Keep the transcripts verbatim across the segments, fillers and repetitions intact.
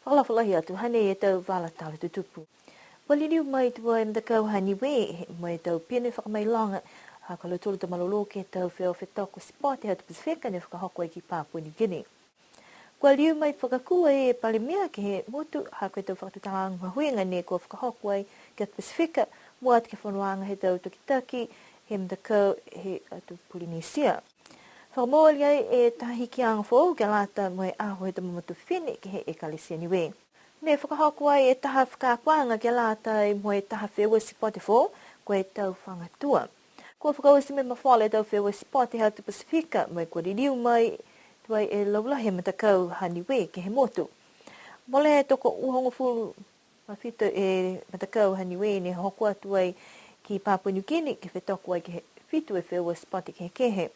Fakaalofa lahi atu, hanei e tau vala tala tutupu. Kua liliu mai tuai e matakau ha Niue, mo e tau pine fakamailoga, ha ko lautolu tau malolō ke he tau feua fetoko sipote he atu Pasifika ne fakahoko ai ki Papua New Guinea. Kua liu mai fakakū e Palemia ke he motu, ha ko e tau fakatutalaaga mahuiga ne kua fakahoko ai ke he atu Pasifika, mua atu ke he fonoaga he tau takitaki he matakau he atu Polynesia. Fakamooli ai e taha hikiaga foou ke lata mo e aho he tau mamatua fifine ke he Ekalesia Niue. Ne fakahoko ai e taha fakaakoaga ke lata mo e taha feua sipote foou, ko e tau fagatua. Kua fakaoti mo e mafola e tau feua sipote he atu Pasifika, mo e kua liliu mai tuai e laulahi he matakau ha Niue ke he motu. Molea e toko uafulu ma fitu e matakau ha Niue ne hoko atu ai ki Papua New Guinea ke fetoko ai ke he fitu e feua sipote kehekehe.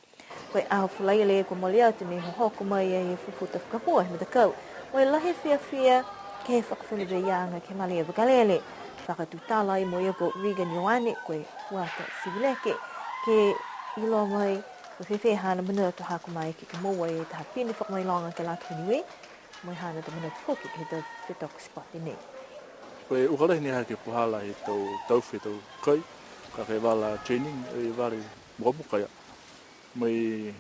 Ko e aho Falaile kua mole atu ne hohoko mai ai e fufuta fakamua he matakau. Mo e lahi e fiafia ke he fakafeleveaga ke he malē vakalele. Fakatutala ai mo ia ko Regan Ioane, ko e fuata sivi leke, ke iloa mai ko e fēfē haana manatu ha kua maeke ke moua e taha pine fakamailoga ke lata ki Niue. Mo e haana tau manatu foki ke he tau fetoko sipote nei. Ko e uka lahi ni ha ke puhala he tau taofi e tau kai, ka ko e vala training, e vala mukamuka ia. Mo e,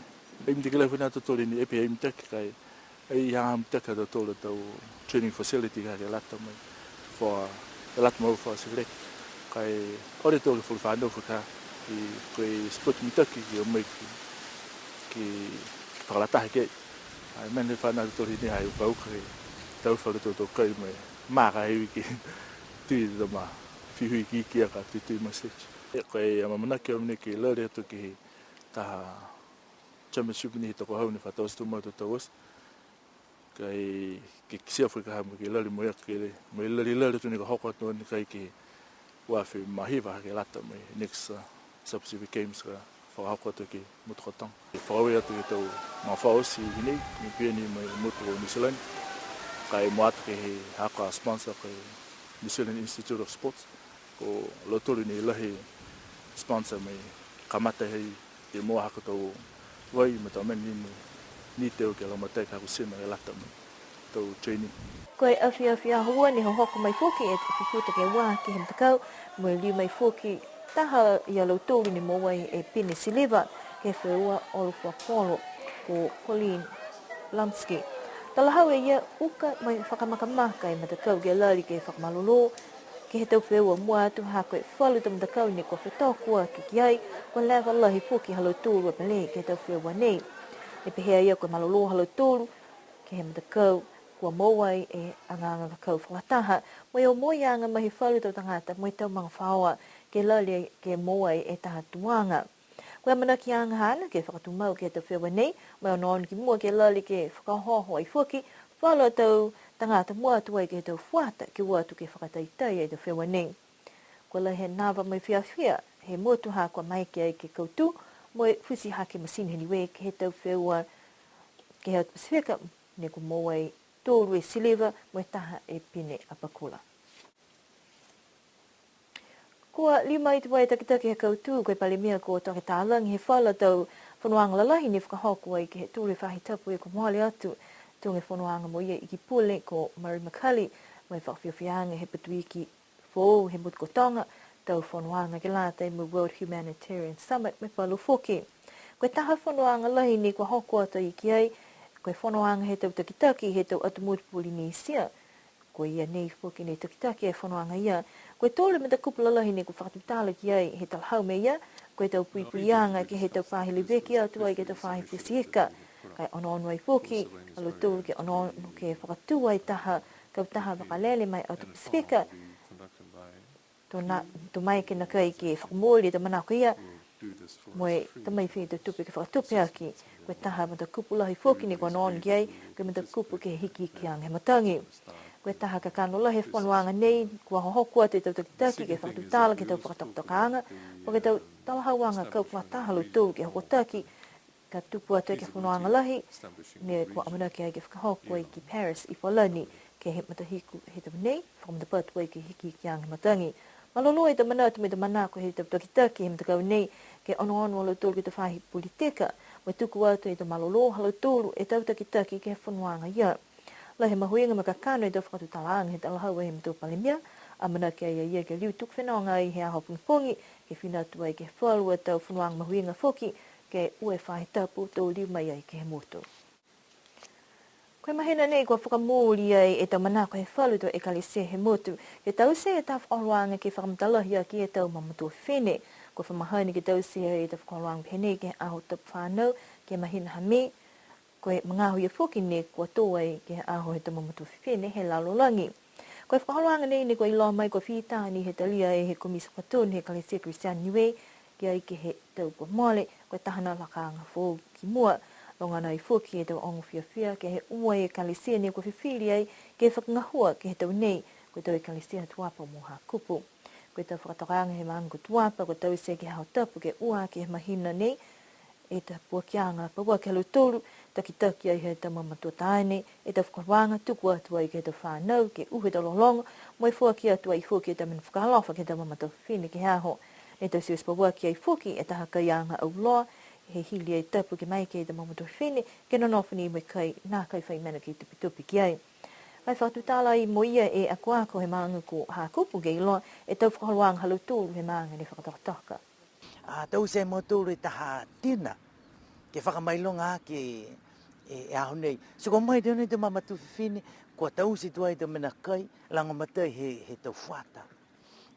ai mitaki lahi foki ni ha tautolu ni e pehē ai mitaki ka e, ai ha mitaki ha tautolu tau training facility ka ke lata mo e, for, ke lata mo e for sivi leke. Ka e, ore tau ke fulu fanau foki ha, i ko e sport mitaki ke o mai ke, ke fakalataha ke. Ai mena fanau tautolu ni ai ukauka ke tau falu tau tau kai mo e maka he uike tui tama fihu ikiiki a ka tui tui ma stage. Ko e amaamanaki au ni ke lali atu ke he taha championship ni he tokohau ni fa tau atu ma tau tau oti. Ka e ke kitia foki ka ha mo ke lali mo ia ke le, mo e lali lali atu ni ka hoko atu ni kai ke ua afe ma hiva ha ke lata mo e next, uh, Sub Pacific Games ka fakahoko atu ke Motu Kotoga. Ke fakaaue atu ke he tau magafaoa oti hinei, ni pihia ni mo e motu ko New Zealand. Ka e mua atu ke he haaku a sponsor ko e New Zealand Institute of Sports. Ko lautolu ne lahi sponsor mo e kamata he Ke moua haaku tau vai mo e tau mena ni, ni teu ke lagomatai ke he haaku tino ke lata mo e tau training. Ko e afiafi Aho Ua ne hohoko mai foki e fufuta ke ua ke he matakau, mo e liu mai foki taha ia lautolu ne moua e pine siliva ke he feua olo fua polo, ko Pauline Lumsky. Talahau e ia uka mo e fakamakamaka e matakau ke lali ke fakamalolō, ke he tau feua mua atu ha ko e falu tau matakau ne kua fetoko aki ki ai, kua leva lahi foki ha lautolu a pele ke he tau feua nei. Ne pehē a ia ko e malolō ha lautolu ke he matakau kua moua ai e agaaga kakau fakalataha, mo e omoiaga mai he falu tau tagata mo e tau magafaoa, ke lali ke moua ai e taha tuaga. Ko e amanakiaga haana ke fakatumau ke he tau feua nei, mo e onoono ki mua ke lali ke fakaohooho ai foki falu a tau tagata mua atu ai ke he tau fuata, ke o atu ke fakataitai e tau feua nei. Kua lahi e nava mo e fiafia he motu ha kua maeke ai ke kautū mo e futi hake matini he Niue ke he tau feua ke he atu Pasifika, ne kua moua ai tolu e siliva mo e taha e pine apakula. Kua liu mai tuai e takitaki he kautū, ko e Palemia ko Toke Talagi, he falu a tau fonoaga lalahi ne fakahoko ai ke he tolu e faahi tapu kua mole atu. Tuga e fonoaga mo ia Iki Pule ko Murray McCully, mo e fakafiafiaaga he Patuiki foou he motu ko Toga, tau fonoaga ke lata mo e World Humanitarian Summit mo e falu foki. Ko e taha fonoaga lahi ne kua hoko atu ai ki ai, ko e fonoaga he tau takitaki he tau atu motu Polynesia. Ko ia nei foki ne takitaki e fonoaga ia. Ko e tolu e matakupu lalahi ne kua fakatutala ki ai he talahau mai a ia, ko e tau puipuiaga ke he tau faahi leveki atu ai ke he tau faahi futi ika. Ka e onoono ai foki a lautolu ke onoono ke fakatū ai taha kautaha vakalele ma e atu Pasifika. To na, to maeke nākai ke fakamooli e tau manako ia, mo e ta mai fai e tau tupe ke fakatupe aki. Ko e taha matakupu lahi foki ne kua onoono ki ai, ko e matakupu ke he hikihikiaga he matagi. Ko e taha kakano lahi he fonoaga nei, kua hohoko atu e tau takitaki ke fakatutala ke he tau fakatokatokaaga, po ke tau talahauaga kau fakalataha ha lautolu ke hokotaki, ka tupu atu ai ke he fonoaga lahi, ne kua amanaki ai ke fakahoko ai ki Paris i Falani, ke he matahiku he tau nei, fakamatapatu ai ke he hikihikiaga he matagi. Malolō e tau manatu mo e tau manako he tau takitaki he matakau nei, ke onoono a lautolu ke he tau faahi politika, mo e tuku atu e tau malolō ha lautolu e tau takitaki ke he fonoaga ia. Lahi e mahuiga mo e kakano he tau fakatutalaaga he talahau he Matua Palemia, amanaki ai a ia ke liu tuku fenoga ai he aho pogipogi, ke fina atu ai ke he falu a tau fonoaga mahuiga foki, ke ua e faahi tapu to liu mai ai ke he motu. Ko e mahina nei kua fakamooli ai e tau manako he falu tau ekalesia he motu, ke taute e tau fakaholoaga ke fakamatalahi aki e tau mamatua fifine. Kua fa mahani ke taute e tau fakaholoaga pehē nei ke he aho tapu fanau, ke he mahina ha Me, ko e magaaho ia foki ne kua tō ai ke he aho he tau mamatua fifine he lalolagi. Ko e fakaholoaga nei ne kua iloa mai kua fita ni he talia e he Komiti Fakatonu he Ekalesia Kerisiano Niue, ki ai ke he tau kua mole, ko e taha a lakaaga foou ki mua. Logona ai foki e tau ogo fiafia ke he ua e ekalesia ne kua fifili ai ke fakagahua ke he tau nei, ko e tau ekalesia Tuapa mo Hakupu. Ko e tau fakatokaaga he maaga ko Tuapa, kua taute ke he aho tapu ke ua ke he mahina nei, e tau puakiaga pauaki ha lautolu, takitaki ai he tau mamatua taane, e tau fakaholoaga tuku atu ai ke he tau fanau, ke uhu e tau lologo, mo e foaki atu ai foki e tau mena fakaalofa ke he tau mamatua fifine ke he aho. Ne taute pauaki ai foki e taha kaiaga auloa, he hili e tapu ke maeke e tau mamatua fifine, ke nonofo ni mo e kai, nākai fai mena ke tupitupi ki ai. Ka e fakatutala ai mo ia e akoako he maaga ko Hakupu ke iloa e tau fakaholoaga ha lautolu he maaga ne fakatokatoka. A, taute e mautolu e taha tina, ke fakamailoga aki e, e aho nei. Ti kua o mai tonu e tau mamatua fifine, kua taute tuai e tau mena kai, lagomatai he, he tau fuata.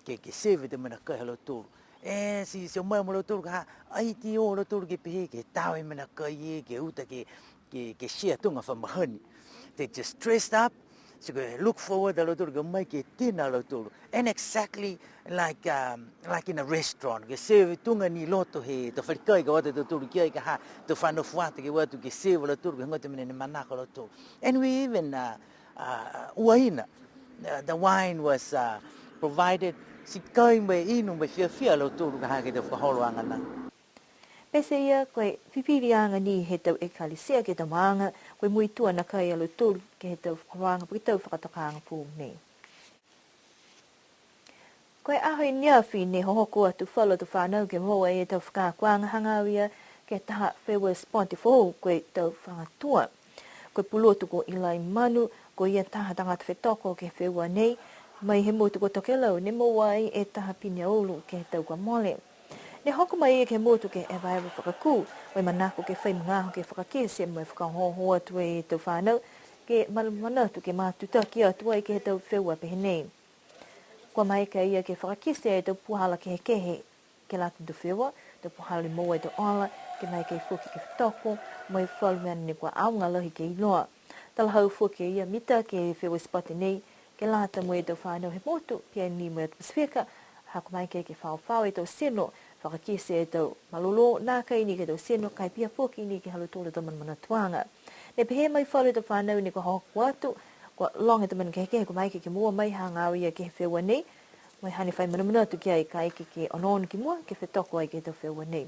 Ke, ke save e tau mena kai ha lautolu. E, ti, ti o mai mo lautolu ka ha, ai ti o lautolu ke pehē, ke tao e mena kai e, ke uta ke, ke, ke share tuga fa mahani. They just dressed up, ti ko e look forward a lautolu ke o mai ke tina a lautolu. And exactly like, um, like in a restaurant, ke serve tuga ni loto he tau fale kai ka o atu a tautolu ki ai ka ha, tau fanau fuata ke o atu ke serve a lautolu, ke he tau mena ne manako a lautolu. And we even, uh, uh, uaina, uh, the wine was, uh, provided, ti kai mo e inu mo e fiafia a lautolu ka ha ke he tau fakaholoaga na. Pete ia, ko e fifiliaga ni he tau ekalesia ke he tau maaga, ko e muitua nakai a lautolu ke he tau fakaholoaga, po ke tau fakatokaaga foou nei. Ko e aho i neafi ne hohoko atu falu a tau fanau ke moua e tau fakaakoaga hagaao ia ke he taha feua spot foou, ko e tau fagatua. Ko e pulotu ko Eli Manu, ko ia taha tagata fetoko ke he feua nei, mai he motu ko Tokelau, ne moua ai e taha pine auro ke he tau kua mole. Ne hoko mai ia ke he motu ke evaeva fakakū, mo e manako ke fai magaaho ke fakakite mo e fakaohooho atu e tau fanau, ke ma-, manatu ke matutaki atu ai ke he tau feua pehē nei. Kua maeke ia ke fakakite e tau puhala kehekehe, ke lata mo e tau feua, tau puhala ne moua e tau ola, ke maeke foki ke fetoko, mo e falu mena ne kua aoga lahi ke iloa. Talahau foki e ia mitaki e feua spot nei, ke lata mo e tau fanau he motu, pihia ni mo e atu Pasifika, ha kua maeke ke faofao e tau tino, fakakite e tau malolō, nākai ni ke he tau tino, ka e pihia foki ni ke he ha lautolu a tau manamanatuaga. Ne pehē mai falu he tau fanau ne kua hoko atu, kua loga e tau mena kehekehe kua maeke ke moua mai hagaao ia ke he feua nei, mo e hane fai manamanatu ki ai kaeke ke onoono ki mua, ke fetoko ai ke he tau feua nei.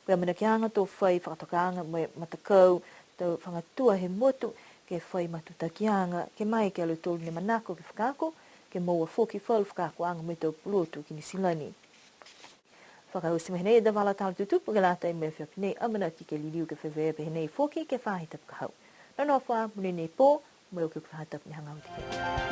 Ko e amanakiaga to fai fakatokaaga mo e matakau tau fagatua he motu, ke fai matutakiaga, ke maeke a lautolu ne manako ke fakaako, ke moua foki falu fakaakoaga mo e tau pulotu ki Niu Silani. Fakaoti mai nei e tau vala tala tutupu ke lata mo e afiafi nei, amanaki ke liliu ke feleveia pehē nei foki ke he faahi tapu ka hau. Nonofo ā, monuina e pō, mo e ukiuki faahi tapu ne hagaao ki ai.